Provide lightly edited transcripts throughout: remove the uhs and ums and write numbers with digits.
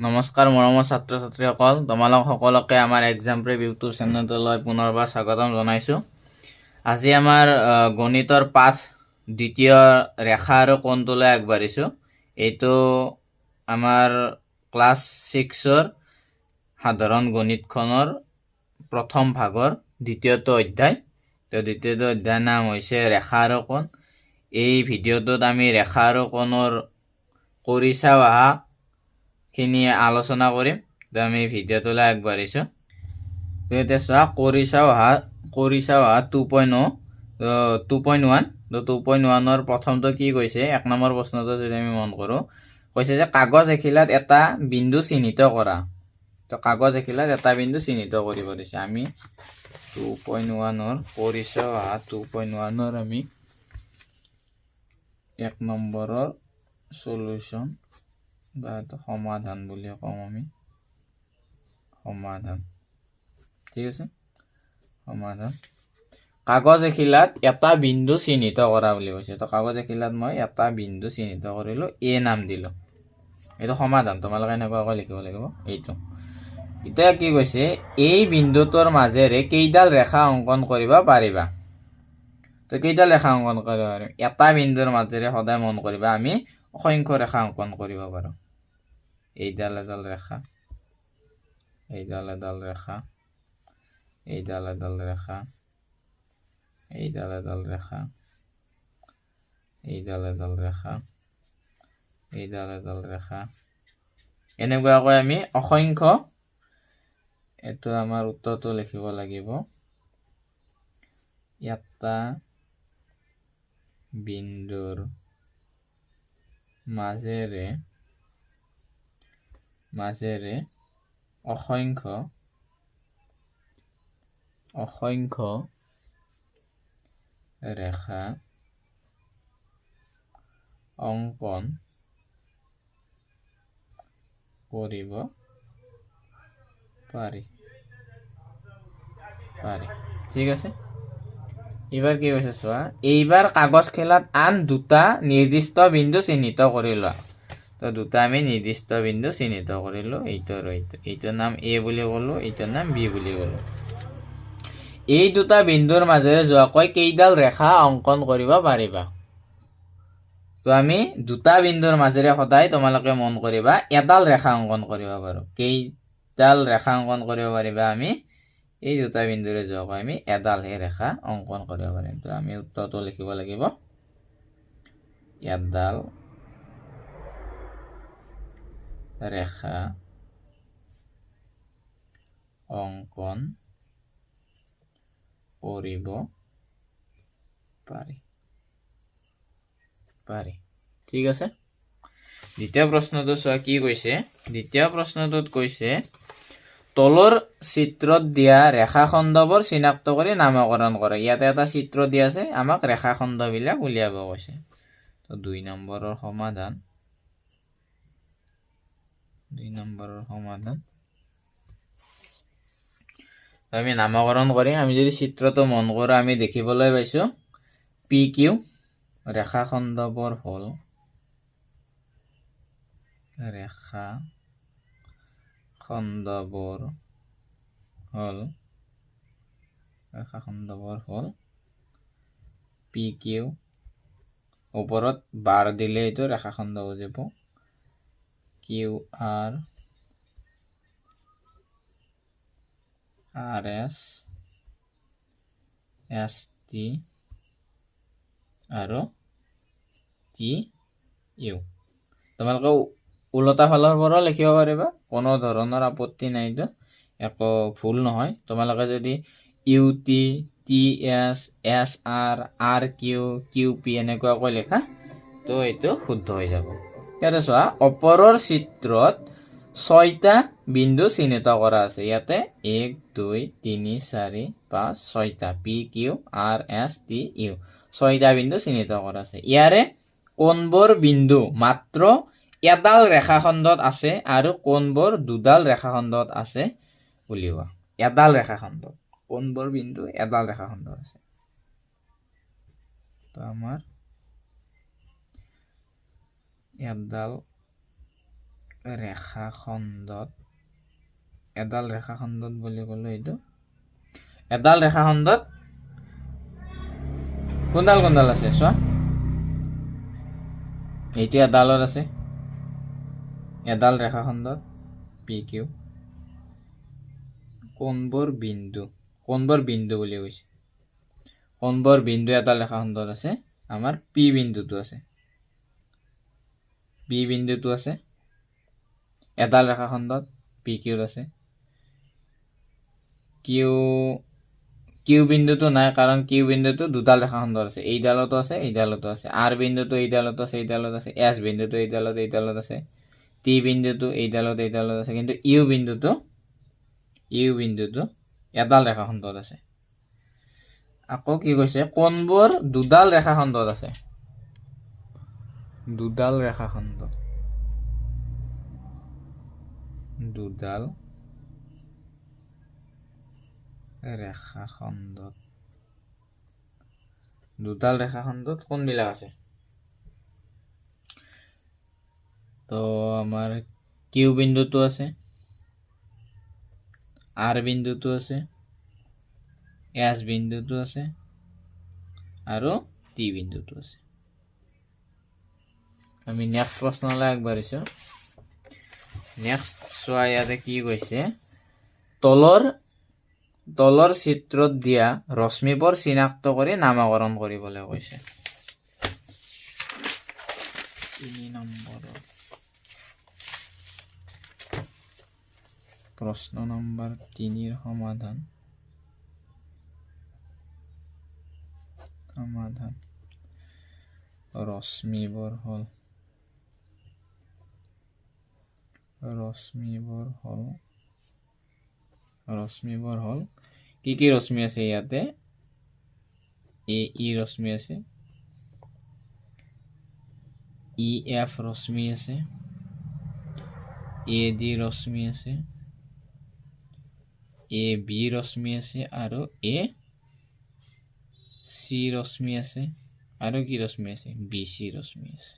নমস্কাৰ মৰমৰ ছাত্ৰ ছাত্ৰীসকল, তোমালোক সকলোকে আমাৰ এক্সাম প্ৰেপ ইউটিউব চেনেলটোলৈ পুনৰবাৰ স্বাগতম জনাইছোঁ। আজি আমাৰ গণিতৰ পাঠ দ্বিতীয় ৰেখা আৰু কোণটোলৈ আগবাঢ়িছোঁ। এইটো আমাৰ ক্লাছ ছিক্সৰ সাধাৰণ গণিতখনৰ প্ৰথম ভাগৰ দ্বিতীয়টো অধ্যায়। তো দ্বিতীয়টো অধ্যায়ৰ নাম হৈছে ৰেখা আৰু কোণ। এই ভিডিঅ'টোত আমি ৰেখা আৰু কোণৰ কৰি চাওঁ আহা খিনি আলোচনা কৰিম। তো আমি ভিডিঅ'টোলৈ আগবাঢ়িছোঁ। তো এতিয়া চোৱা, কৰি চাওঁ আহা, কৰি চাওঁ আহা 2.0, 2.1। তো 2.1ৰ প্ৰথমটো কি কৈছে? এক নম্বৰ প্ৰশ্নটো যদি আমি মন কৰোঁ, কৈছে যে কাগজ এখিলাত এটা বিন্দু চিহ্নিত কৰা। তো কাগজ এখিলাত এটা বিন্দু চিহ্নিত কৰিব দিছে। আমি 2.1ৰ, কৰি চাওঁ আহা 2.1ৰ আমি এক নম্বৰৰ চলিউশ্যন বা এইটো সমাধান বুলি কওঁ আমি, সমাধান। ঠিক আছে, সমাধান। কাগজ এখিলাত এটা বিন্দু চিহ্নিত কৰা বুলি কৈছে। তো কাগজ এখিলাত মই এটা বিন্দু চিহ্নিত কৰিলোঁ, এ নাম দিলোঁ। এইটো সমাধান, তোমালোকে এনেকুৱাকৈ লিখিব লাগিব এইটো। এতিয়া কি কৈছে? এই বিন্দুটোৰ মাজেৰে কেইডাল ৰেখা অংকন কৰিব পাৰিবা? তো কেইডাল ৰেখা অংকন কৰিব পাৰিম? এটা বিন্দুৰ মাজেৰে সদায় মন কৰিবা, আমি অসংখ্য ৰেখা অংকন কৰিব পাৰোঁ। এইডাল এডাল ৰেখা, এইডাল এডাল ৰেখা, এইডাল এডাল ৰেখা, এইডাল এডাল ৰেখা, এইডাল এডাল ৰেখা, এইডাল এডাল ৰেখা, এনেকুৱাকৈ আমি অসংখ্য। এইটো আমাৰ উত্তৰটো লিখিব লাগিব, এটা বিন্দুৰ মাজেৰে অসংখ্য অসংখ্য ৰেখা অংকন কৰিব পাৰি। ঠিক আছে। এইবাৰ কি কৈছে চোৱা। এইবাৰ কাগজ খেলাত আন দুটা নিৰ্দিষ্ট বিন্দু চিহ্নিত কৰি লোৱা। তো দুটা আমি নিৰ্দিষ্ট বিন্দু চিহ্নিত কৰিলোঁ, এইটো আৰু এইটো। এইটোৰ নাম এ বুলি ক'লো, এইটোৰ নাম বি বুলি ক'লো। এই দুটা বিন্দুৰ মাজেৰে যোৱাকৈ কেইডাল ৰেখা অংকন কৰিব পাৰিবা? তো আমি দুটা বিন্দুৰ মাজেৰে সদায়, তোমালোকে মন কৰিবা, এডাল ৰেখা অংকন কৰিব পাৰোঁ। কেইডাল ৰেখা অংকন কৰিব পাৰিবা? আমি এই দুটা বিন্দুৰে যোৱাকৈ আমি এডালহে ৰেখা অংকন কৰিব পাৰিম। তো আমি উত্তৰটো লিখিব লাগিব, এডাল ৰেখা অংকন কৰিব পাৰি। ঠিক আছে। দ্বিতীয় প্ৰশ্নটো চোৱা কি কৈছে। দ্বিতীয় প্ৰশ্নটোত কৈছে, তলৰ চিত্ৰত দিয়া ৰেখাখণ্ডবোৰ চিনাক্ত কৰি নামকৰণ কৰে। ইয়াতে এটা চিত্ৰ দিয়া আছে, আমাক ৰেখাখণ্ডবিলাক উলিয়াব কৈছে। তো দুই নম্বৰৰ সমাধান, দুই নম্বৰৰ সমাধান আমি নামকৰণ কৰিম। আমি যদি চিত্ৰটো মন কৰোঁ, আমি দেখিবলৈ পাইছোঁ পি কিউ ৰেখাখণ্ডবোৰ হ'ল, ৰেখা খণ্ডবোৰ হ'ল, ৰেখাখণ্ডবোৰ হ'ল পি কিউ, ওপৰত বাৰ দিলে এইটো ৰেখাখণ্ড বুজিব, Q R, R S, S T আৰু টি ইউ। তোমালোকে ওলোটা ফালৰ পৰাও লিখিব পাৰিবা, কোনো ধৰণৰ আপত্তি নাই, এইটো একো ভুল নহয়। তোমালোকে যদি U T, T S, S R, R Q, Q P এনেকুৱাকৈ লিখা, তো এইটো শুদ্ধ হৈ যাব। ইয়াতে চোৱা, ওপৰৰ চিত্ৰত ছয়টা বিন্দু চিহ্নিত কৰা আছে। ইয়াতে এক, দুই, তিনি, চাৰি, পাঁচ, ছয়টা, P Q R S T U, ছয়টা বিন্দু চিহ্নিত কৰা আছে। ইয়াৰে কোনবোৰ বিন্দু মাত্ৰ এডাল ৰেখাখণ্ডত আছে আৰু কোনবোৰ দুডাল ৰেখাখণ্ডত আছে উলিওৱা। এডাল ৰেখাখণ্ডত কোনবোৰ বিন্দু এডাল ৰেখাখণ্ডত আছে? তো আমাৰ এডাল ৰেখাখণ্ডত, এডাল ৰেখাখণ্ডত বুলি ক'লো, এইটো এডাল ৰেখাখণ্ডত কোনডাল কোনডাল আছে চোৱা। এইটো এডালত আছে, এডাল ৰেখাখণ্ডত পি কিউ। কোনবোৰ বিন্দু, কোনবোৰ বিন্দু বুলি কৈছে, কোনবোৰ বিন্দু এডাল ৰেখাখণ্ডত আছে? আমাৰ পি বিন্দুটো আছে, পি বিন্দুটো আছে এডাল ৰেখাখণ্ডত, পি কিউত আছে। কিউ কিউ বিন্দুটো নাই, কাৰণ কিউ বিন্দুটো দুডাল ৰেখাখণ্ডত আছে, এইডালতো আছে, এইডালতো আছে। আৰ বিন্দুটো এইডালতো আছে, এইডালত আছে। এছ বিন্দুটো এইডালত, এইডালত আছে। টি বিন্দুটো এইডালত, এইডালত আছে। কিন্তু ইউ বিন্দুটো, ইউ বিন্দুটো এডাল ৰেখাখণ্ডত আছে। আকৌ কি কৈছে? কোনবোৰ দুডাল ৰেখাখণ্ডত আছে? দুডাল ৰেখাখণ্ড, দুডাল ৰেখাখণ্ডত, দুডাল ৰেখাখণ্ডত কোনবিলাক আছে? তো আমাৰ কিউ বিন্দুটো আছে, আৰ বিন্দুটো আছে, এছ বিন্দুটো আছে আৰু টি বিন্দুটো আছে। আমি নেক্সট প্ৰশ্নলৈ আগবাঢ়িছোঁ। নেক্সট চোৱা, ইয়াতে কি কৈছে? তলৰ তলৰ চিত্ৰত দিয়া ৰশ্মিবোৰ চিনাক্ত কৰি নামাকৰণ কৰিবলৈ কৈছে। 3 নম্বৰৰ প্ৰশ্ন নম্বৰ 3ৰ সমাধান, সমাধান ৰশ্মিবোৰ হ'ল, ৰশ্মিবোৰ হ'ল, ৰশ্মিবোৰ হ'ল কি কি ৰশ্মি আছে ইয়াতে? এ ই ৰশ্মি আছে, ই এফ ৰশ্মি আছে, এ ডি ৰশ্মি আছে, এ বি ৰশ্মি আছে আৰু এ চি ৰশ্মি আছে, আৰু কি ৰশ্মি আছে? বি চি ৰশ্মি আছে।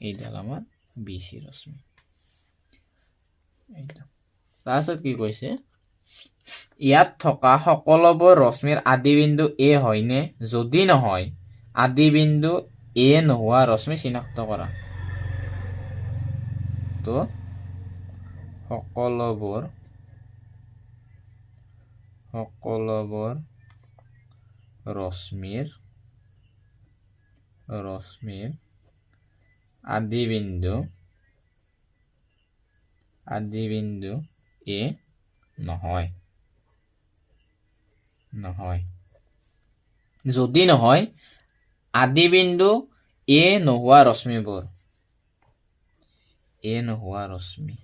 এইডাল আমাৰ বি চি ৰশ্মি এইটো। তাৰপিছত কি কৈছে? ইয়াত থকা সকলোবোৰ ৰশ্মিৰ আদি বিন্দু এ হয়নে? যদি নহয়, আদি বিন্দু এ নোহোৱা ৰশ্মি চিনাক্ত কৰা। তো সকলোবোৰ, সকলোবোৰ ৰশ্মিৰ, ৰশ্মিৰ আদি বিন্দু, আদি বিন্দু এ নহয়, নহয়। যদি নহয়, আদি বিন্দু এ নোহোৱা ৰশ্মিবোৰ, এ নোহোৱা ৰশ্মি,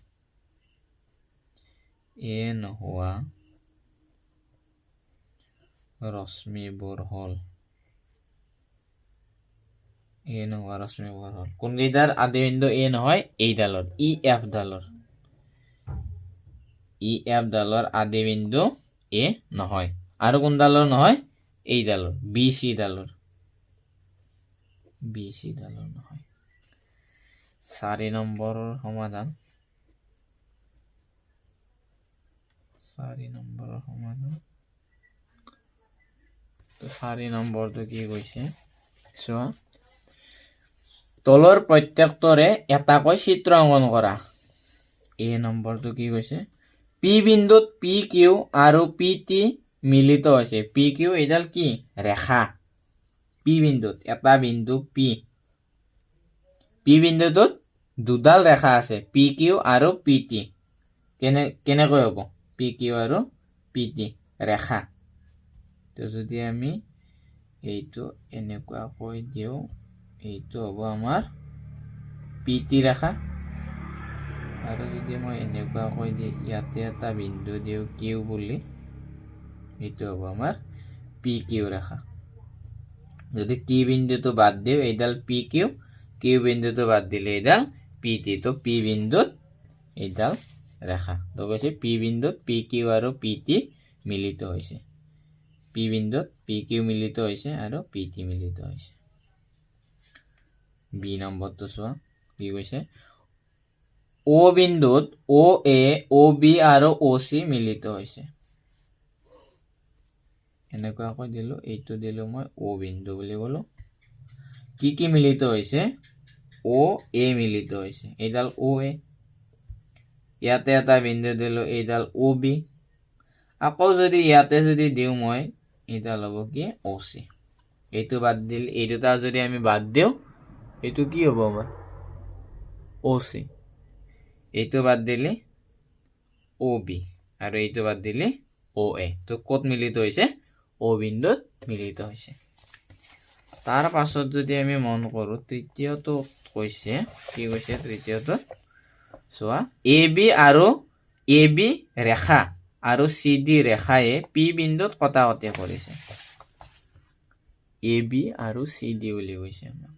এ নোহোৱা ৰশ্মিবোৰ হ'ল, এ নোহোৱা ৰশ্মিবোৰ হ'ল কোনকেইটাৰ আদি বিন্দু এ নহয়? এইডালৰ, ই এফ ডালৰ, ই এফ ডালৰ আদি বিন্দু এ নহয়। আৰু কোনডালৰ নহয়? এইডালৰ, বি চি ডালৰ, বি চি ডালৰ নহয়। 4 নম্বৰৰ সমাধান, 4 নম্বৰৰ সমাধান। তো 4 নম্বৰটো কি কৈছে চোৱা। তলৰ প্ৰত্যেকটোৰে এটাকৈ চিত্ৰ অংকন কৰা। এ নম্বৰটো কি কৈছে? পি বিন্দুত পি কিউ আৰু পি টি মিলিত হৈছে। পি কিউ এইডাল কি ৰেখা? পি বিন্দুত এটা বিন্দু পি, পি বিন্দুটোত দুডাল ৰেখা আছে, পি কিউ আৰু পি টি। কেনেকৈ হ'ব পি কিউ আৰু পি টি ৰেখা? তো যদি আমি এইটো এনেকুৱাকৈ দিওঁ, এইটো হ'ব আমাৰ পি টি ৰেখা। আৰু যদি মই এনেকুৱাকৈ দি ইয়াতে এটা বিন্দু দিওঁ কিউ বুলি, এইটো হ'ব আমাৰ পি কিউ ৰেখা। যদি টি বিন্দুটো বাদ দিওঁ, এইডাল পি কিউ, কিউ বিন্দুটো বাদ দিলে এইডাল পি টি। তো পি বিন্দুত এইডাল ৰেখা। তো কৈছে পি বিন্দুত পি কিউ আৰু পি টি মিলিত হৈছে। পি বিন্দুত পি কিউ মিলিত হৈছে আৰু পি টি মিলিত হৈছে। বি নম্বৰটো চোৱা কি কৈছে? অ' বিন্দুত অ' এ, অ' বি আৰু অ' চি মিলিত হৈছে। এনেকুৱাকৈ দিলোঁ, এইটো দিলোঁ মই অ' বিন্দু বুলি ক'লোঁ। কি কি মিলিত হৈছে? অ' এ মিলিত হৈছে, এইডাল অ' এ। ইয়াতে এটা বিন্দু দিলোঁ, এইডাল অ' বি। আকৌ যদি ইয়াতে যদি দিওঁ মই, এইডাল হ'ব কি? অ' চি। এইটো বাদ দিল, এই দুটা যদি আমি বাদ দিওঁ, এইটো কি হ'ব আমাৰ? অ' চি। এইটো বাদ দিলে অ' বি আৰু এইটো বাদ দিলে অ' এ। তো ক'ত মিলিত হৈছে? অ' বিন্দুত মিলিত হৈছে। তাৰ পাছত যদি আমি মন কৰোঁ, তৃতীয়টো কৈছে কি? কৈছে তৃতীয়টোত চোৱা, এ বি আৰু এ বি ৰেখা আৰু চি ডি ৰেখায়ে পি বিন্দুত কটাকটি কৰিছে। এ বি আৰু চি ডি বুলি কৈছে আমাক।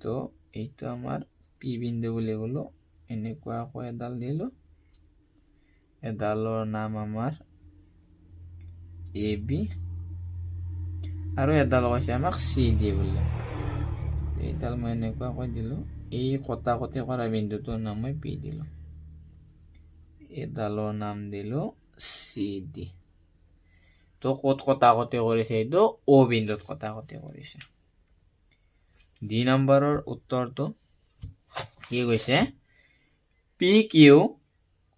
তো এইটো আমাৰ পি বিন্দু বুলি ক'লো, এনেকুৱাকৈ এডাল দিলোঁ, এডালৰ নাম আমাৰ এ বি আৰু এডাল কৈছে আমাক চি ডি বুলি। এইডাল মই এনেকুৱাকৈ দিলোঁ, এই কটাকটি কৰা বিন্দুটোৰ নাম মই পি দিলোঁ, এইডালৰ নাম দিলোঁ চি ডি। তো ক'ত কটাকটি কৰিছে? এইটো অ' বিন্দুত কটাকটি কৰিছে। ডি নম্বৰৰ উত্তৰটো কি কৈছে? পি কিউ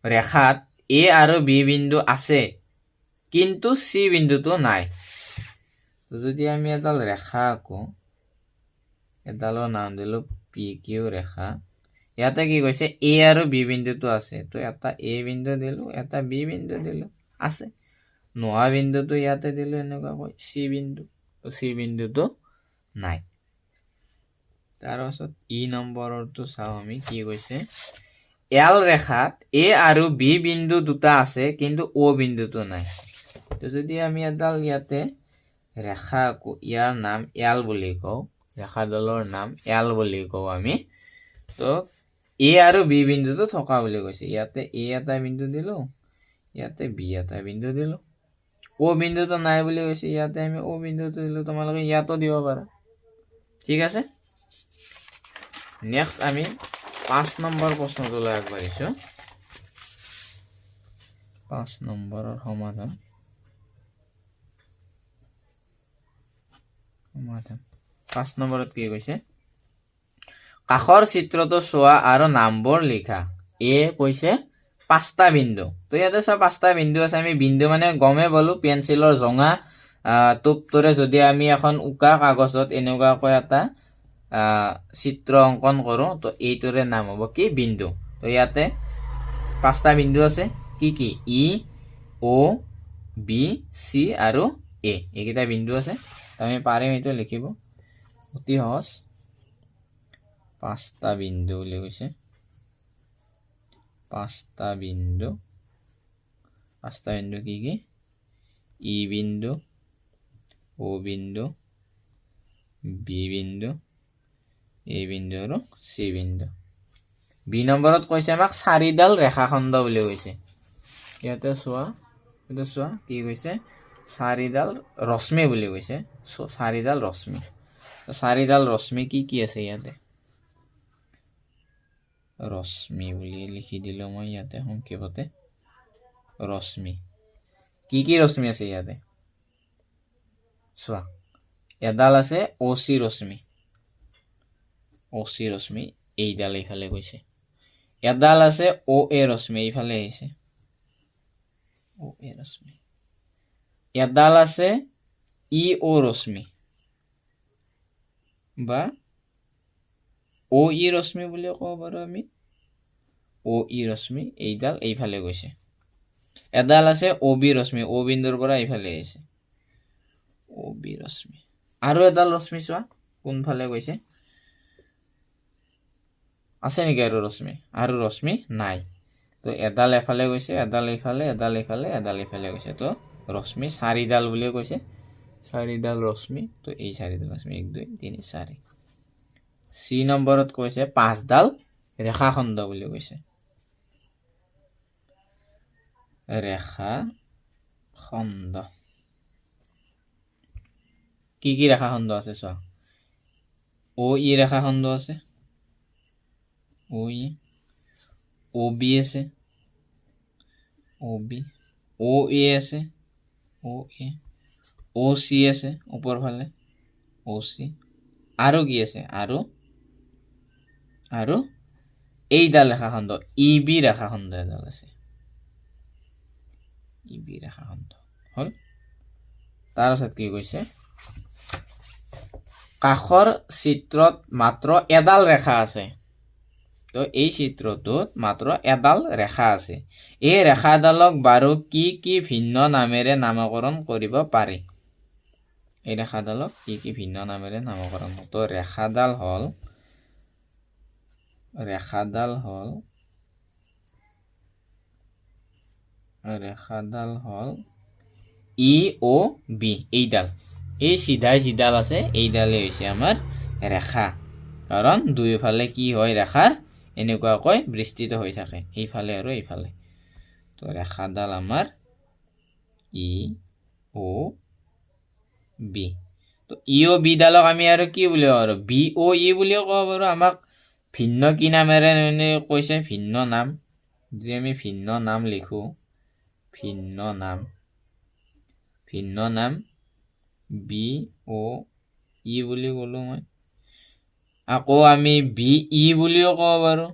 ৰেখাত এ আৰু বি বিন্দু আছে, কিন্তু চি বিন্দুটো নাই। যদি আমি এডাল ৰেখা আঁকো, এডালৰ নাম দিলোঁ পি কিউ ৰেখা। ইয়াতে কি কৈছে? এ আৰু বি বিন্দুটো আছে। তো এটা এ বিন্দু দিলোঁ, এটা বি বিন্দু দিলোঁ, আছে। নোহোৱা বিন্দুটো ইয়াতে দিলোঁ এনেকুৱাকৈ চি বিন্দু। তো চি বিন্দুটো নাই। তাৰপাছত ই নম্বৰটো চাওঁ আমি, কি কৈছে? এল ৰেখাত এ আৰু বি বিন্দু দুটা আছে, কিন্তু অ' বিন্দুটো নাই। তো যদি আমি এডাল ইয়াতে ৰেখা আঁকো, ইয়াৰ নাম এল বুলি কওঁ, ৰেখাডালৰ নাম এল বুলি কওঁ আমি। তো এ আৰু বি বিন্দুটো থকা বুলি কৈছে। ইয়াতে এ এটা বিন্দু দিলোঁ, ইয়াতে বি এটা বিন্দু দিলোঁ। অ' বিন্দুটো নাই বুলি কৈছে, ইয়াতে আমি অ' বিন্দুটো দিলোঁ, তোমালোকে ইয়াতো দিব পাৰা। ঠিক আছে, নেক্সট আমি 5 নম্বৰ প্ৰশ্নটোলৈ আগবাঢ়িছোঁ। 5 নম্বৰৰ সমাধান। সমাধান 5 নম্বৰত কি কৈছে? কাষৰ চিত্ৰটো চোৱা আৰু নামবোৰ লিখা। এ কৈছে 5টা বিন্দু। তো ইয়াতে চোৱা, 5টা বিন্দু আছে। আমি বিন্দু মানে গমেই পালো, পেঞ্চিলৰ জঙা টোপটোৰে যদি আমি এখন উকা কাগজত এনেকুৱাকৈ এটা চিত্ৰ অংকন কৰোঁ, তো এইটোৰে নাম হ'ব কি? বিন্দু। তো ইয়াতে 5টা বিন্দু আছে, কি কি? ই, অ', বি, চি আৰু এ, এইকেইটা বিন্দু আছে। আমি পাৰিম এইটো লিখিব, অতি সহজ। 5টা বিন্দু বুলি কৈছে, 5টা বিন্দু। 5টা বিন্দু কি কি? ই বিন্দু, অ' বিন্দু, বি বিন্দু, এ বিন্দু আৰু চি বিন্দু। বি নম্বৰত কৈছে আমাক চাৰিডাল ৰেখাখণ্ড বুলি কৈছে। ইয়াতে চোৱা, এইটো চোৱা কি কৈছে? চাৰিডাল ৰশ্মি বুলি কৈছে। চাৰিডাল ৰশ্মি, চাৰিডাল ৰশ্মি কি কি আছে ইয়াতে? ৰশ্মি বুলি লিখি দিলোঁ মই ইয়াতে সংক্ষেপতে। ৰশ্মি কি কি ৰশ্মি আছে ইয়াতে চোৱা, এডাল আছে অ' চি ৰশ্মি, অ' চি ৰশ্মি এইডাল এইফালে গৈছে। এডাল আছে অ' এ ৰশ্মি, এইফালে আহিছে অ' এ ৰশ্মি। এডাল আছে ই অ' ৰশ্মি বা অ' ই ৰশ্মি বুলি ক'ব পাৰোঁ আমি। অ' ই ৰশ্মি এইডাল এইফালে গৈছে। এডাল আছে অ' বি ৰশ্মি, অ' বিন্দুৰ পৰা এইফালে আহিছে অ' বি ৰশ্মি। আৰু এডাল ৰশ্মি চোৱা কোনফালে গৈছে, আছে নেকি আৰু ৰশ্মি? আৰু ৰশ্মি নাই। তো এডাল এফালে গৈছে, এডাল এইফালে, এডাল এইফালে, এডাল এইফালে গৈছে। তো ৰশ্মি চাৰিডাল বুলিয়ে কৈছে, চাৰিডাল ৰশ্মি। তো এই চাৰিডাল ৰশ্মি 1, 2, 3, 4। চি নম্বৰত কৈছে 5ডাল ৰেখাখণ্ড বুলি কৈছে। ৰেখাখণ্ড কি কি ৰেখাখণ্ড আছে চোৱা, অ' ই ৰেখাখণ্ড আছে, অ' ই, অ' বি আছে, অ' বি, অ' এ আছে, অ' এ, অ' চি আছে ওপৰ ফালে, অ' চি, আৰু কি আছে, আৰু আৰু এইডাল ৰেখাখণ্ড ই বি ৰেখাখণ্ড এডাল আছে, ই বি ৰেখাখণ্ড হ'ল। তাৰপাছত কি কৈছে, কাষৰ চিত্ৰত মাত্ৰ এডাল ৰেখা আছে। তো এই চিত্ৰটোত মাত্ৰ এডাল ৰেখা আছে। এই ৰেখাডালক বাৰু কি কি ভিন্ন নামেৰে নামকৰণ কৰিব পাৰি? এই ৰেখাডালক কি কি ভিন্ন নামেৰে নামকৰণ? তো ৰেখাডাল হ'ল ই অ' বি, এইডাল, এই চিধাই যিডাল আছে এইডালেই হৈছে আমাৰ ৰেখা। কাৰণ দুয়োফালে কি হয়, ৰেখাৰ এনেকুৱাকৈ বিস্তৃত হৈ থাকে, এইফালে আৰু এইফালে। তো ৰেখাডাল আমাৰ ই অ' বি। তো ই অ' বিডালক আমি আৰু কি বুলি কওঁ, আৰু বি অ' ই বুলিও ক'ব পাৰোঁ। আমাক ভিন্ন কি নামেৰে কৈছে, ভিন্ন নাম। যদি আমি ভিন্ন নাম লিখোঁ, ভিন্ন নাম বি অ' ই বুলি ক'লোঁ মই। আকৌ আমি বি ই বুলিও ক'ব পাৰোঁ,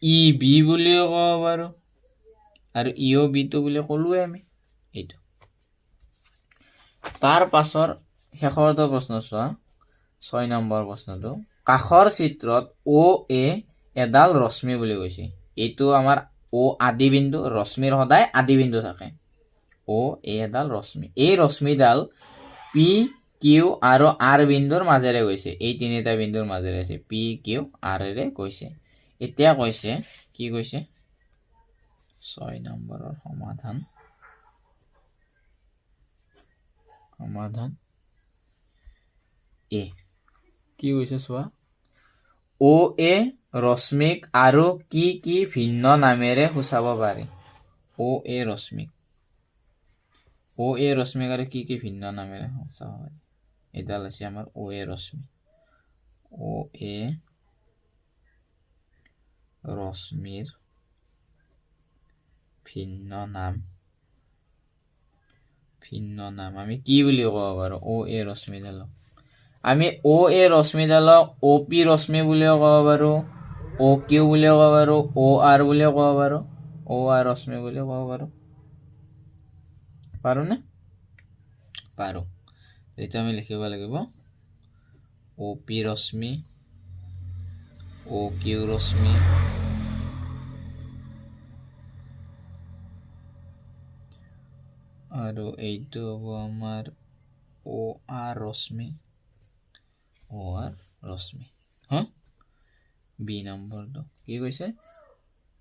ই বি বুলিও ক'ব পাৰোঁ, আৰু ই অ' বিটো বুলি ক'লোৱে আমি এইটো। তাৰ পাছৰ শেষৰটো প্ৰশ্ন চোৱা, 6 নম্বৰ প্ৰশ্নটো। কাষৰ চিত্ৰত অ' এ এডাল ৰশ্মি বুলি কৈছে। এইটো আমাৰ অ' আদি বিন্দু, ৰশ্মিৰ সদায় আদি বিন্দু থাকে। অ' এ এডাল ৰশ্মি, এই ৰশ্মিডাল পি কিউ আৰু আৰ বিন্দুৰ মাজেৰে গৈছে। এই তিনিটা বিন্দুৰ মাজেৰে গৈছে, পি কিউ আৰেৰে গৈছে। এতিয়া কৈছে কি কৈছে, 6 নম্বৰৰ সমাধান, এ কি কৈছে চোৱা, অ' এ ৰশ্মিক আৰু কি কি ভিন্ন নামেৰে সূচাব পাৰি? অ' এ ৰশ্মিক, অ' এ ৰশ্মিক আৰু কি কি ভিন্ন নামেৰে সূচাব পাৰি? এডাল আছে আমাৰ অ' এ ৰশ্মি, অ' এ ৰশ্মিৰ ভিন্ন নাম, ভিন্ন নাম আমি কি বুলি ক'ব পাৰোঁ? অ' এ ৰশ্মিডালক আমি অ' এ ৰশ্মিডালক অ' পি ৰশ্মি বুলিও ক'ব পাৰোঁ, অ' কিউ বুলিও ক'ব পাৰোঁ, অ' আৰ বুলিও ক'ব পাৰোঁ, অ' আৰ ৰশ্মি বুলিও ক'ব পাৰোঁ। পাৰোঁনে? পাৰোঁ। এইটো আমি লিখিব লাগিব অ' পি ৰশ্মি, অ' কিউ ৰশ্মি, আৰু এইটো হ'ব আমাৰ অ' আৰ ৰশ্মি, অ' আৰ ৰশ্মি। হা, বি নম্বৰটো কি কৈছে,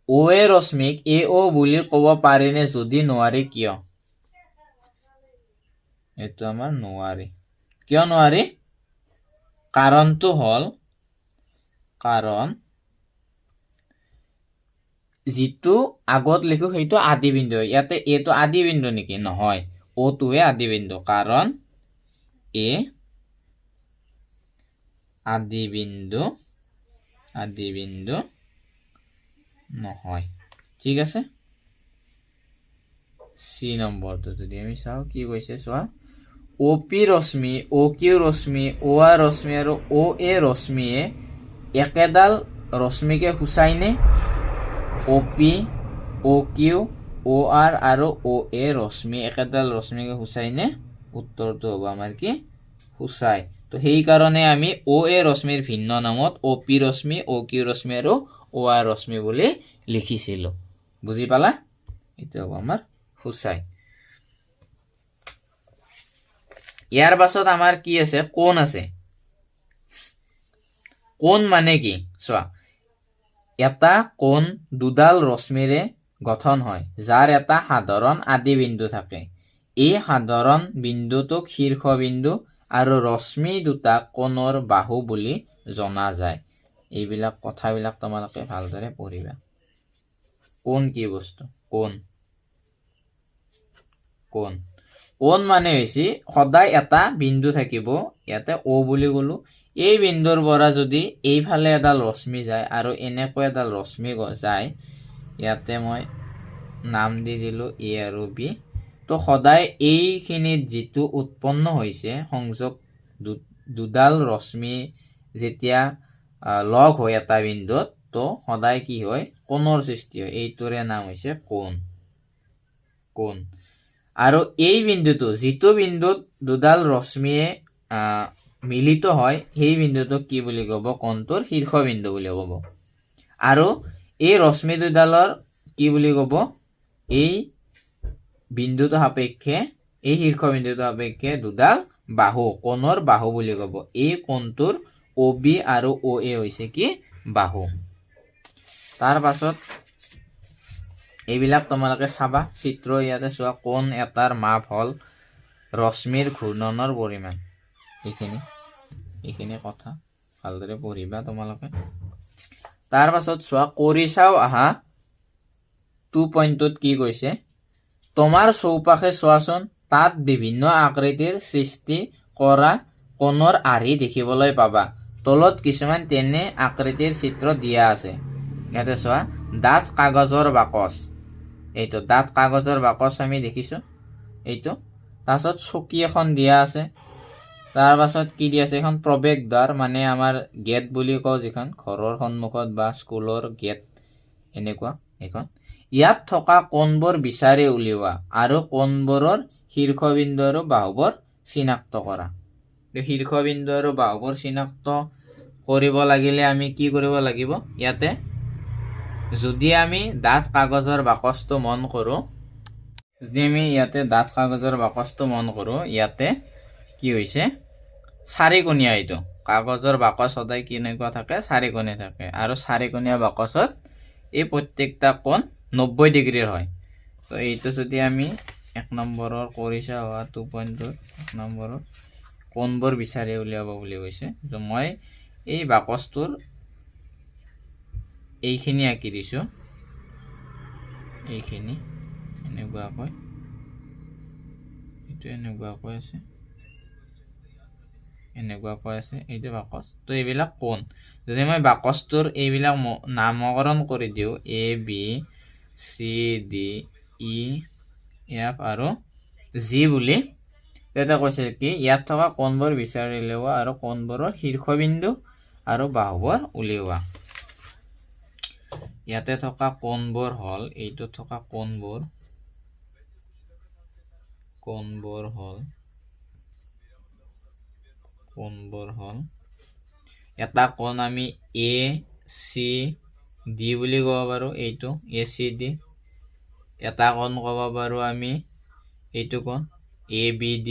অ' এ ৰশ্মিক এ অ' বুলি ক'ব পাৰিনে? যদি নোৱাৰি কিয়? এইটো আমাৰ নোৱাৰি। কিয় নোৱাৰি? কাৰণটো হ'ল, কাৰণ যিটো আগত লিখো সেইটো আদি বিন্দু হয়। ইয়াতে এইটো আদি বিন্দু নেকি? নহয়, অ'টোহে আদি বিন্দু। কাৰণ এ আদি বিন্দু, আদি বিন্দু নহয়। ঠিক আছে, চি নম্বৰটো যদি আমি চাওঁ কি কৈছে চোৱা, অ' পি ৰশ্মি, অ' কিউ ৰশ্মি, অ' আৰ ৰশ্মি আৰু অ' এ ৰশ্মিয়ে একেডাল ৰশ্মিকে সূচায়নে? অ' পি, অ' কিউ, অ' আৰ আৰু অ' এ ৰশ্মি একেডাল ৰশ্মিকে সূচায়নে? উত্তৰটো হ'ব আমাৰ কি, সূচায়। তো সেইকাৰণে আমি অ' এ ৰশ্মিৰ ভিন্ন নামত অ' পি ৰশ্মি, অ' কিউ ৰশ্মি আৰু অ' আৰ ৰশ্মি বুলি লিখিছিলোঁ। বুজি পালা? এইটো হ'ব আমাৰ সূচায়। ইয়াৰ পাছত আমাৰ কি আছে, কোণ আছে। কোণ মানে কি চোৱা, এটা কোণ দুডাল ৰশ্মিৰে গঠন হয় যাৰ এটা সাধাৰণ আদি বিন্দু থাকে। এই সাধাৰণ বিন্দুটোক শীৰ্ষবিন্দু আৰু ৰশ্মি দুটা কোণৰ বাহু বুলি জনা যায়। এইবিলাক কথাবিলাক তোমালোকে ভালদৰে পঢ়িবা। কোণ কি বস্তু? কোণ, কোণ, কোণ মানে হৈছে সদায় এটা বিন্দু থাকিব। ইয়াতে অ' বুলি ক'লো, এই বিন্দুৰ পৰা যদি এইফালে এডাল ৰশ্মি যায় আৰু এনেকৈ এডাল ৰশ্মি যায়, ইয়াতে মই নাম দি দিলোঁ এ আৰু বি। তো সদায় এইখিনিত যিটো উৎপন্ন হৈছে সংযোগ, দুডাল ৰশ্মি যেতিয়া লগ হয় এটা বিন্দুত, তো সদায় কি হয়, কোণৰ সৃষ্টি হয়। এইটোৰে নাম হৈছে কোণ, কোণ। আৰু এই বিন্দুটো, যিটো বিন্দুত দুডাল ৰশ্মিয়ে মিলিত হয়, সেই বিন্দুটোক কি বুলি ক'ব, কোণটোৰ শীৰ্ষবিন্দু বুলি ক'ব। আৰু এই ৰশ্মি দুডালৰ কি বুলি ক'ব, এই বিন্দুটো সাপেক্ষে, এই শীৰ্ষবিন্দুটো সাপেক্ষে দুডাল বাহু, কোণৰ বাহু বুলি ক'ব। এই কোণটোৰ অ' বি আৰু অ' এ হৈছে কি, বাহু। তাৰ পাছত এইবিলাক তোমালোকে চাবা চিত্ৰ, ইয়াতে চোৱা, কোণ এটাৰ মাপ হ'ল ৰশ্মিৰ ঘূৰ্ণনৰ পৰিমাণ। এইখিনি কথা ভালদৰে পঢ়িবা তোমালোকে। তাৰ পাছত চোৱা, কৰি চাওঁ আহা 2.2ত কি কৈছে, তোমাৰ চৌপাশে চোৱাচোন, তাত বিভিন্ন আকৃতিৰ সৃষ্টি কৰা কোণৰ আৰ্হি দেখিবলৈ পাবা। তলত কিছুমান তেনে আকৃতিৰ চিত্ৰ দিয়া আছে। ইয়াতে চোৱা, ডাঠ কাগজৰ বাকচ, এইটো ডাঠ কাগজৰ বাকচ আমি দেখিছোঁ এইটো। তাৰপাছত চকী এখন দিয়া আছে। তাৰ পাছত কি দিয়া আছে, এখন প্ৰৱেশদ্বাৰ, মানে আমাৰ গেট বুলি কওঁ যিখন, ঘৰৰ সন্মুখত বা স্কুলৰ গেট এনেকুৱা এইখন। ইয়াত থকা কোণবোৰ বিচাৰি উলিওৱা আৰু কোণবোৰৰ শীৰ্ষবিন্দু আৰু বাহুবোৰ চিনাক্ত কৰা। শীৰ্ষবিন্দু আৰু বাহুবোৰ চিনাক্ত কৰিব লাগিলে আমি কি কৰিব লাগিব, ইয়াতে যদি আমি ডাঠ কাগজৰ বাকচটো মন কৰোঁ, যদি আমি ইয়াতে ডাঠ কাগজৰ বাকচটো মন কৰোঁ, ইয়াতে কি হৈছে, চাৰিকোণীয়া। এইটো কাগজৰ বাকচ সদায় কেনেকুৱা থাকে, চাৰিকোণীয়া থাকে। আৰু চাৰিকোণীয়া বাকচত এই প্ৰত্যেকটা কোণ 90 ডিগ্ৰীৰ হয়। তো এইটো যদি আমি 1 নম্বৰৰ কৰি চাওঁ, 2.2 1 নম্বৰৰ কোণবোৰ বিচাৰি উলিয়াব বুলি কৈছে। তো মই এই বাকচটোৰ এইখিনি আঁকি দিছোঁ, এইখিনি এনেকুৱাকৈ, এইটো এনেকুৱাকৈ আছে, এনেকুৱাকৈ আছে, এইটো বাকচ। তো এইবিলাক কোণ। যদি মই বাকচটোৰ এইবিলাক নামকৰণ কৰি দিওঁ, A B C D E F আৰু জি বুলি, তেতিয়া কৈছে কি, ইয়াত থকা কোণবোৰ বিচাৰি উলিওৱা আৰু কোণবোৰৰ শীৰ্ষবিন্দু আৰু বাহুবোৰ উলিওৱা। ইয়াতে থকা কোণবোৰ হ'ল, এইটোত থকা কোণবোৰ হ'ল এটা কোণ আমি এ চি ডি বুলি ক'ব পাৰোঁ, এইটো এ চি ডি। এটা কোণ ক'ব পাৰোঁ আমি এইটো কোণ A B D,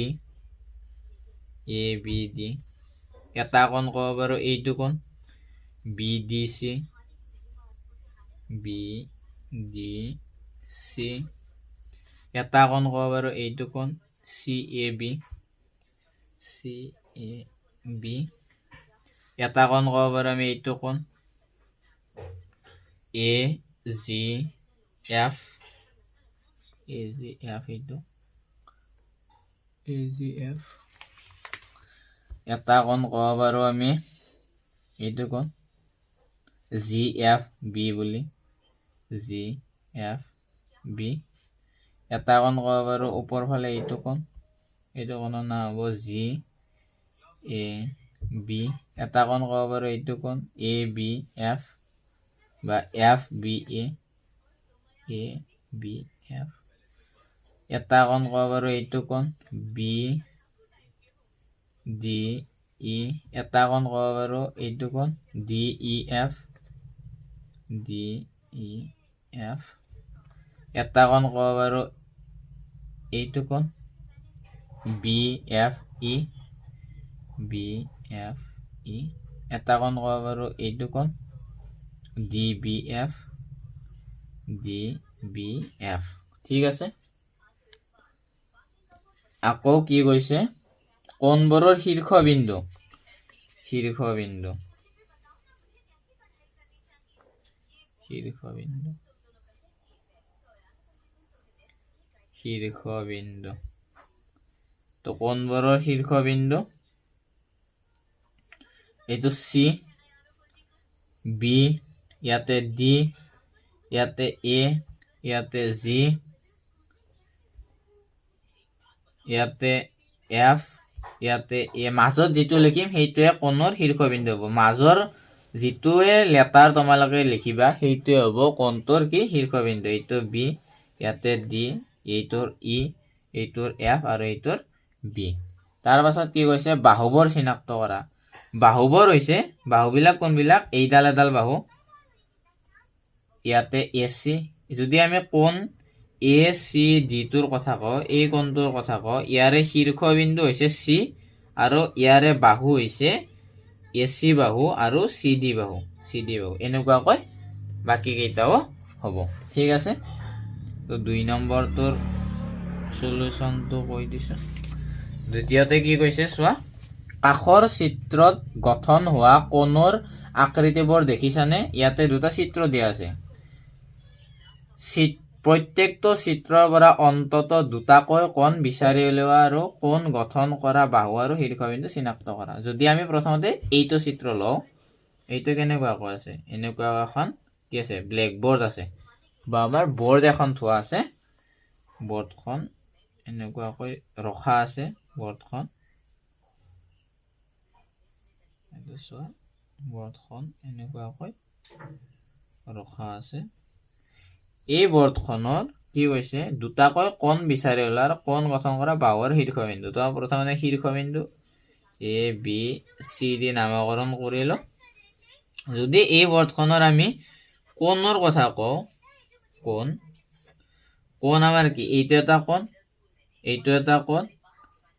A B D. এটা কোণ ক'ব পাৰোঁ এইটো কোণ B D C, B D C. এটা কোণ ক'ব পাৰোঁ এইটো কোণ C A B, C A B. এটা কোণ ক'ব পাৰোঁ আমি এইটো কোণ এ জি এফ, এ জি এফ, এইটো এ জি এফ। এটা কোণ ক'ব পাৰোঁ আমি এইটো কোণ জি এফ বি বুলি, জি এফ বি। এটা কোণ ক'ব পাৰোঁ ওপৰ ফালে এইটো কোণ, এইটো কোণৰ নাম হ'ব জি এ বি। এটা কোণ ক'ব পাৰোঁ এইটো কোণ এ বি এফ বা F B A, A B F. এটা কোণ ক'ব পাৰোঁ এইটো কোণ বি ডি ই। এটা কোণ ক'ব পাৰোঁ এইটো কোণ D E F, D E F. এটা কোণ ক'ব পাৰোঁ এইটো কোণ B F E, B F E. এটা কোণ ক'ব পাৰোঁ এইটো কোণ D B F, D B F. ঠিক আছে। আকৌ কি কৈছে, কোণবোৰৰ শীৰ্ষবিন্দু, শীৰ্ষবিন্দু, শীৰ্ষবিন্দু, শীৰ্ষবিন্দু। তো কোণবোৰৰ শীৰ্ষবিন্দু এইটো চি, বি, ইয়াতে ডি, ইয়াতে এ, ইয়াতে জি, ইয়াতে এফ, ইয়াতে এ। মাজত যিটো লিখিম সেইটোৱে কোণৰ শীৰ্ষবিন্দু হ'ব। মাজৰ যিটোৱে লেটাৰ তোমালোকে লিখিবা সেইটোৱে হ'ব কোণটোৰ কি শীৰ্ষবিন্দু। এইটো বি, ইয়াতে ডি, এইটোৰ ই, এইটোৰ এফ আৰু এইটোৰ বি। তাৰ পাছত কি কৈছে, বাহুবোৰ চিনাক্ত কৰা। বাহুবোৰ হৈছে, বাহুবিলাক কোনবিলাক, এইডাল এডাল বাহু, ইয়াতে এ চি। যদি আমি কোণ এ চি ডিটোৰ কথা কওঁ, এই কোণটোৰ কথা কওঁ, ইয়াৰে শীৰ্ষবিন্দু হৈছে চি আৰু ইয়াৰে বাহু হৈছে এ চি বাহু আৰু চি ডি বাহু, চি ডি বাহু। এনেকুৱাকৈ বাকী কেইটাও হ'ব। ঠিক আছে, তো 2 নম্বৰটোৰ চলিউশ্যনটো কৈ দিছোঁ। দ্বিতীয়তে কি কৈছে চোৱা, কাষৰ চিত্ৰত গঠন হোৱা কোণৰ আকৃতিবোৰ দেখিছানে? ইয়াতে দুটা চিত্ৰ দিয়া আছে। প্ৰত্যেকটো চিত্ৰৰ পৰা অন্তত দুটাকৈ কোণ বিচাৰি উলিওৱা আৰু কোণ গঠন কৰা বাহু আৰু শীৰ্ষবিন্দু চিনাক্ত কৰা। যদি আমি প্ৰথমতে এইটো চিত্ৰ লওঁ, এইটো কেনেকুৱাকৈ আছে, এনেকুৱা এখন কি আছে, ব্লেকবোৰ্ড আছে বা আমাৰ বৰ্ড এখন থোৱা আছে, বৰ্ডখন এনেকুৱাকৈ ৰখা আছে, বৰ্ডখন এইটো চোৱা, বৰ্ডখন এনেকুৱাকৈ ৰখা আছে। এই বৰ্ডখনৰ কি কৈছে, দুটাকৈ কোণ বিচাৰি ওলোৱা আৰু কোণ গঠন কৰা বাহুৰ শীৰ্ষবিন্দু। তো প্ৰথমতে শীৰ্ষবিন্দু এ বি চি ডি নামকৰণ কৰিলোঁ। যদি এই বৰ্ডখনৰ আমি কোণৰ কথা কওঁ, কোণ, কোণ আমাৰ কি, এইটো এটা কোণ, এইটো এটা কোণ,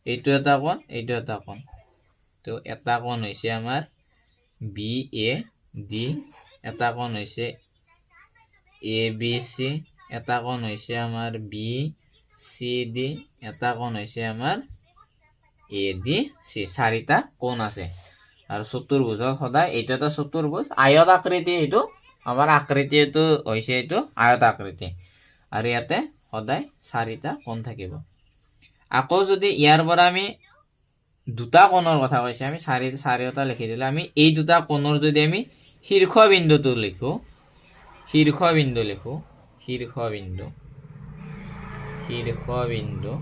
এইটো এটা কোণ, এইটো এটা কোণ। তো এটা কোণ হৈছে আমাৰ বি এ ডি, এটা কোণ হৈছে এ বি চি, এটা কোণ হৈছে আমাৰ বি চি ডি, এটা কোণ হৈছে আমাৰ এ ডি চি। চাৰিটা কোণ আছে। আৰু চতুৰ্ভুজত সদায় এইটো এটা চতুৰ্ভুজ আয়ত আকৃতি, এইটো আমাৰ আকৃতি এইটো হৈছে এইটো আয়ত আকৃতি, আৰু ইয়াতে সদায় চাৰিটা কোণ থাকিব। আকৌ যদি ইয়াৰ পৰা আমি দুটা কোণৰ কথা কৈছে, আমি চাৰিওটা লিখি দিলে, আমি এই দুটা কোণৰ যদি আমি শীৰ্ষবিন্দুটো লিখো, শীৰ্ষবিন্দু লিখো, শীৰ্ষবিন্দু, শীৰ্ষবিন্দু,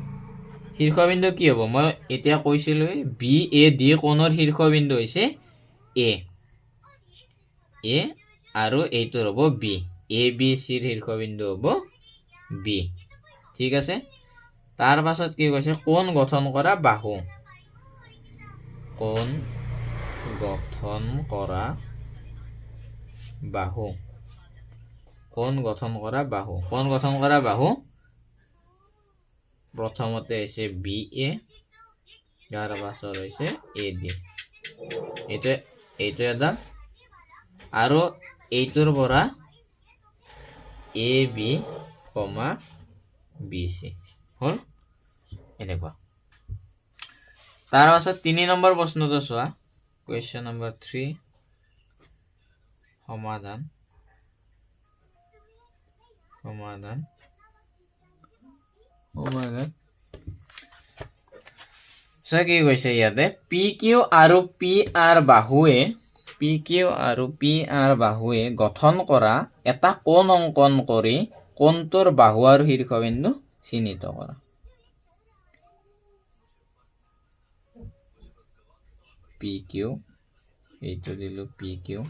শীৰ্ষবিন্দু কি হ'ব, মই এতিয়া কৈছিলোঁৱেই, বি এ ডি কোণৰ শীৰ্ষবিন্দু হৈছে এ, এ আৰু এইটোৰ হ'ব বি, এ বি চিৰ শীৰ্ষবিন্দু হ'ব বি। ঠিক আছে, তাৰ পাছত কি কৈছে, কোণ গঠন কৰা বাহু, কোণ গঠন কৰা বাহু, কোণ গঠন কৰা বাহু, কোণ গঠন কৰা বাহু প্ৰথমতে হৈছে বি এ, ইয়াৰ পাছত হৈছে এ ডি, এইটো এটা, আৰু এইটোৰ পৰা A B comma B C হ'ল এনেকুৱা। তাৰ পাছত 3 নম্বৰ প্ৰশ্নটো চোৱা, কুৱেশ্যন নম্বৰ 3, সমাধান, সমাধান, সমাধান। চোৱা কি কৈছে ইয়াতে, পি কিউ আৰু পি আৰ বাহুৱে, পি কিউ আৰু পি আৰ বাহুৱে গঠন কৰা এটা কোণ অংকন কৰি কোণটোৰ বাহু আৰু শীৰ্ষবিন্দু চিহ্নিত কৰা। পি কিউ, এইটো দিলো পি কিউ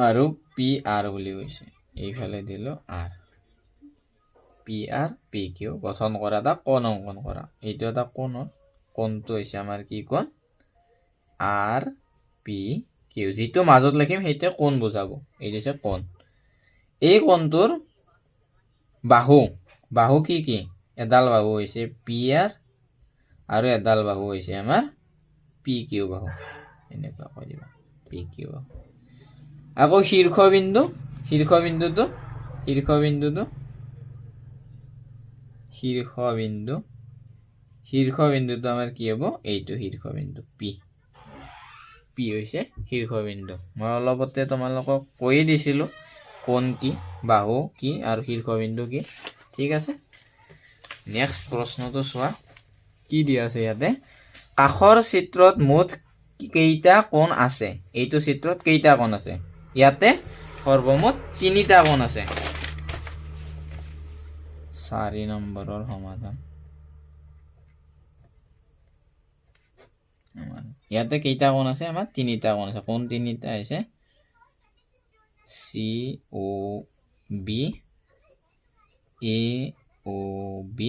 আৰু পি আৰ বুলি কৈছে, এইফালে দিলো R, P R P Q গঠন কৰা এটা কোণ অংকন কৰা। এইটো এটা কোণ, কোণটো হৈছে আমাৰ কি কোণ, আৰ পি কিউ, যিটো মাজত লিখিম সেইটোৱে কোণ বুজাব, এইটো হৈছে কোণ। এই কোণটোৰ বাহু, বাহু কি কি, এডাল বাহু হৈছে পি আৰ আৰু এডাল বাহু হৈছে আমাৰ পি কিউ বাহু, এনেকুৱা কৈ দিবা পি কিউ বাহু। আকৌ শীৰ্ষবিন্দু, শীৰ্ষবিন্দুটো, শীৰ্ষবিন্দুটো, শীৰ্ষবিন্দু, শীৰ্ষবিন্দুটো আমাৰ কি হ'ব, এইটো শীৰ্ষবিন্দু পি, পি হৈছে শীৰ্ষবিন্দু। মই অলপতে তোমালোকক কৈয়ে দিছিলোঁ কোণ কি, বাহু কি আৰু শীৰ্ষবিন্দু কি। ঠিক আছে, নেক্সট প্ৰশ্নটো চোৱা কি দিয়া আছে ইয়াতে, কাষৰ চিত্ৰত মুঠ কেইটা কোণ আছে? এইটো চিত্ৰত কেইটা কোণ আছে? ইয়াতে সৰ্বমুঠ তিনিটা কোণ আছে। 4 নম্বৰৰ সমাধান। ইয়াতে কেইটা কোণ আছে? আমাৰ তিনিটা কোণ আছে। কোণ তিনিটা হৈছে C O B, A O B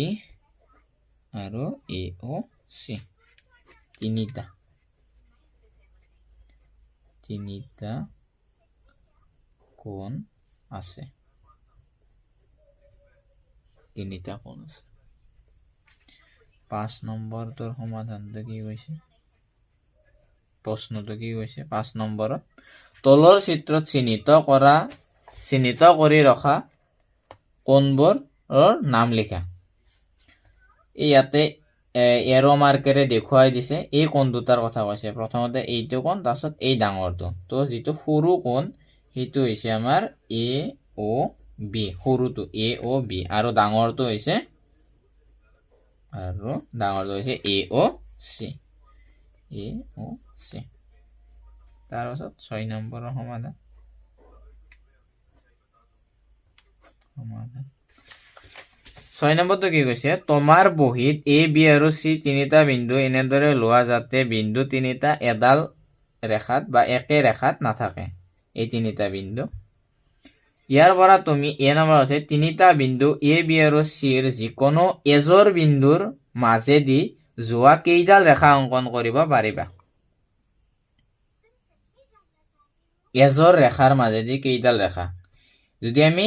আৰু এ অ' চি। তিনিটা তিনিটা কোণ আছে, তিনিটা কোণ আছে। 5 নম্বৰটোৰ সমাধানটো কি কৈছে? প্ৰশ্নটো কি কৈছে? 5 নম্বৰত তলৰ চিত্ৰত চিহ্নিত কৰি ৰখা কোণবোৰৰ নাম লিখা। ইয়াতে এৰ' মাৰ্কেৰে দেখুৱাই দিছে, এই কোণ দুটাৰ কথা কৈছে। প্ৰথমতে এইটো কোণ, তাৰপিছত এই ডাঙৰটো। তো যিটো সৰু কোণ সেইটো হৈছে আমাৰ এ অ' বি, সৰুটো এ অ' বি, আৰু ডাঙৰটো হৈছে এ অ' চি, এ অ' চি। তাৰপাছত 6 নম্বৰৰ সমাধান। 6 নম্বৰটো কি কৈছে? তোমাৰ বহীত এ, বি আৰু চি তিনিটা বিন্দু এনেদৰে লোৱা যাতে বিন্দু তিনিটা এডাল ৰেখাত বা একে ৰেখাত নাথাকে। এই তিনিটা বিন্দু। ইয়াৰ পৰা তুমি এ নম্বৰ আছে তিনিটা বিন্দু এ, বি আৰু চিৰ যিকোনো এজোৰ বিন্দুৰ মাজেদি যোৱা কেইডাল ৰেখা অংকন কৰিব পাৰিবা? এজোৰ ৰেখাৰ মাজেদি কেইডাল ৰেখা? যদি আমি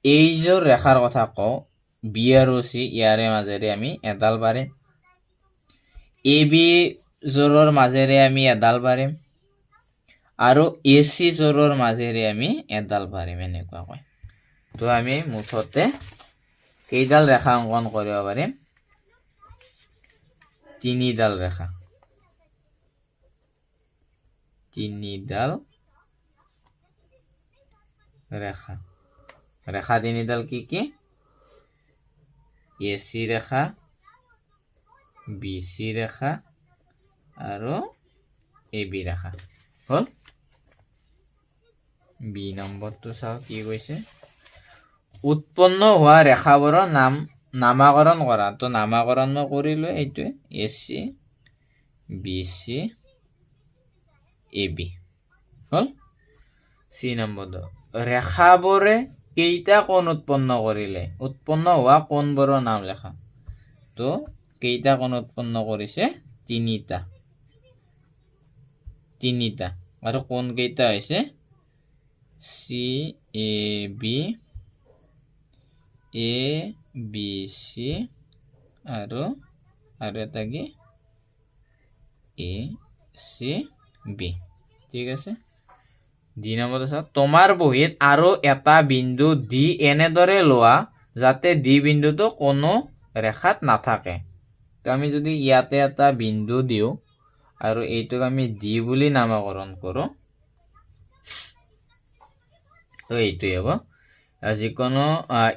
এইযোৰ ৰেখাৰ কথা কওঁ, বি আৰু চি, ইয়াৰে মাজেৰে আমি এডাল পাৰিম। এ বি যোৰৰ মাজেৰে আমি এডাল পাৰিম আৰু এ চি যোৰৰ মাজেৰে আমি এডাল পাৰিম, এনেকুৱাকৈ। তো আমি মুঠতে কেইডাল ৰেখা অংকন কৰিব পাৰিম? তিনিডাল ৰেখা, তিনিডাল ৰেখা। ৰেখা তিনিডাল কি কি? এ চি ৰেখা, বি চি ৰেখা আৰু এ বি ৰেখা। হ'ল। বি নম্বৰটো চাওঁ কি কৈছে। উৎপন্ন হোৱা ৰেখাবোৰৰ নাম নামাকৰণ কৰা। তো নামাকৰণ মই কৰিলোঁ এইটোৱে, A C, B C, A B. হ'ল। চি নম্বৰটো, ৰেখাবোৰে কেইটা কোণ উৎপন্ন কৰিলে? উৎপন্ন হোৱা কোণবোৰৰ নাম লেখা। তো কেইটা কোণ উৎপন্ন কৰিছে? তিনিটা, তিনিটা। আৰু কোণ কেইটা হৈছে? C A B, A B C আৰু আৰু এটা কি? এ চি বি। ঠিক আছে। ডি নম্বৰটো চাওক, তোমাৰ বহীত আৰু এটা বিন্দু ডি এনেদৰে লোৱা যাতে ডি বিন্দুটো কোনো ৰেখাত নাথাকে। তো আমি যদি ইয়াতে এটা বিন্দু দিওঁ আৰু এইটোক আমি ডি বুলি নামাকৰণ কৰোঁ, তো এইটোৱে হ'ব। যিকোনো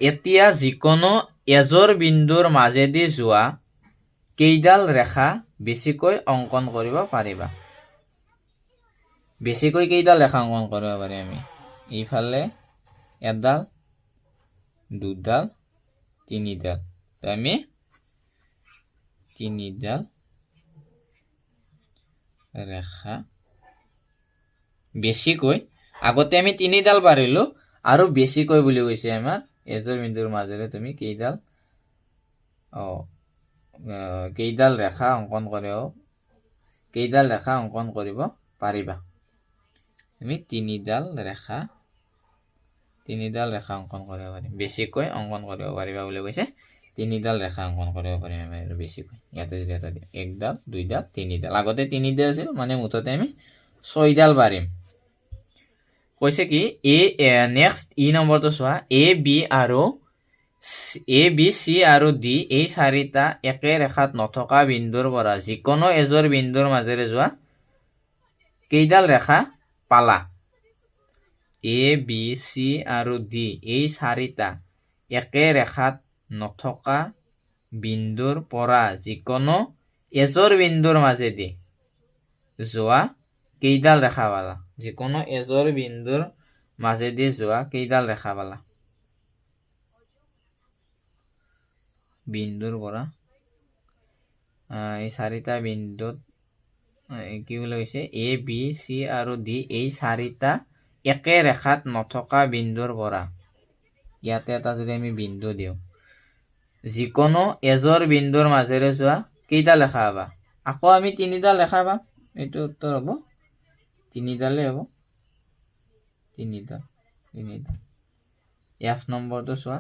এতিয়া যিকোনো এজোৰ বিন্দুৰ মাজেদি যোৱা কেইডাল ৰেখা বেছিকৈ অংকন কৰিব পাৰিবা? বেছিকৈ কেইডাল ৰেখা অংকন কৰিব পাৰিম আমি? এইফালে এডাল, দুডাল, তিনিডাল। তো আমি তিনিডাল ৰেখা বেছিকৈ, আগতে আমি তিনিডাল পাৰিলোঁ আৰু বেছিকৈ বুলি কৈছে আমাৰ এজোৰ বিন্দুৰ মাজেৰে তুমি কেইডাল কেইডাল ৰেখা অংকন কৰিব, কেইডাল ৰেখা অংকন কৰিব পাৰিবা? তুমি তিনিডাল ৰেখা, তিনিডাল ৰেখা অংকন কৰিব পাৰিম, বেছিকৈ অংকন কৰিব পাৰিবা বুলি কৈছে। তিনিডাল ৰেখা অংকন কৰিব পাৰিম আমি আৰু বেছিকৈ। ইয়াতে যদি এটা দিওঁ, একডাল, দুইডাল, তিনিডাল। আগতে তিনিডাল আছিল, মানে মুঠতে আমি ছয়ডাল পাৰিম। কৈছে কি এ, নেক্সট ই নম্বৰটো চোৱা, এ বি আৰু এ বি চি আৰু ডি এই চাৰিটা একে ৰেখাত নথকা বিন্দুৰ পৰা যিকোনো এজোৰ বিন্দুৰ মাজেৰে যোৱা কেইডাল ৰেখা পালা? এ বি চি আৰু ডি এই চাৰিটা একে ৰেখাত নথকা বিন্দুৰ পৰা যিকোনো এজোৰ বিন্দুৰ মাজেদি যোৱা কেইডাল ৰেখা পালা? যিকোনো এযোৰ বিন্দুৰ মাজেদি যোৱা কেইডাল ৰেখা পালা? বিন্দুৰ পৰা এই চাৰিটা বিন্দুত কি বুলি কৈছে? এ, বি, চি আৰু ডি এই চাৰিটা একে ৰেখাত নথকা বিন্দুৰ পৰা ইয়াতে এটা যদি আমি বিন্দু দিওঁ, যিকোনো এযোৰ বিন্দুৰ মাজেৰে যোৱা কেইটা ৰেখা পাবা? আকৌ আমি তিনিটা ৰেখা পাম। এইটো উত্তৰ হ'ব তিনিডালেই হ'ব, তিনিটা তিনিটা। এফ নম্বৰটো চোৱা,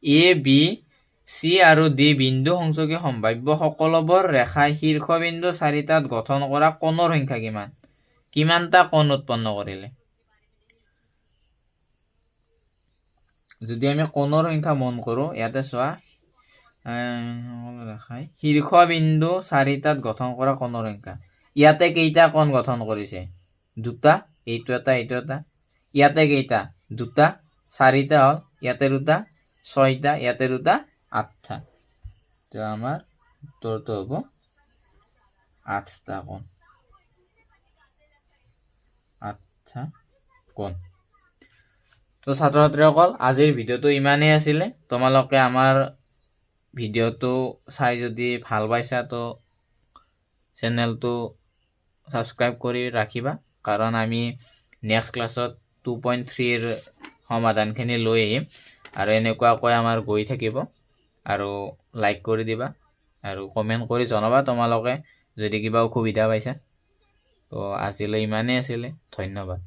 এ, বি, চি আৰু ডি বিন্দু সংযোগী সম্ভাৱ্য সকলোবোৰ ৰেখাই শীৰ্ষবিন্দু চাৰিটাত গঠন কৰা কোণৰ সংখ্যা কিমান? কিমানটা কোণ উৎপন্ন কৰিলে? যদি আমি কোণৰ সংখ্যা মন কৰোঁ, ইয়াতে চোৱা, ৰেখাই শীৰ্ষবিন্দু চাৰিটাত গঠন কৰা কোণৰ সংখ্যা, ইয়াতে কেইটা কোণ গঠন কৰিছে? দুটা, এইটো এটা, এইটো এটা। ইয়াতে কেইটা? দুটা, চাৰিটা হ'ল। ইয়াতে দুটা, ছয়টা, ইয়াতে দুটা, আঠটা। তো আমাৰ উত্তৰটো হ'ব আঠটা কোণ, আঠটা কোণ। তো ছাত্ৰ ছাত্ৰীসকল, আজিৰ ভিডিঅ'টো ইমানেই আছিলে। তোমালোকে আমাৰ ভিডিঅ'টো চাই যদি ভাল পাইছা তো চেনেলটো ছাবস্ক্ৰাইব কৰি ৰাখিবা, কাৰণ আমি নেক্সট ক্লাছত 2.3ৰ সমাধানখিনি লৈ আহিম আৰু এনেকুৱাকৈ আমাৰ গৈ থাকিব। আৰু লাইক কৰি দিবা আৰু কমেণ্ট কৰি জনাবা তোমালোকে যদি কিবা অসুবিধা পাইছা। তো আজিলৈ ইমানেই আছিলে, ধন্যবাদ।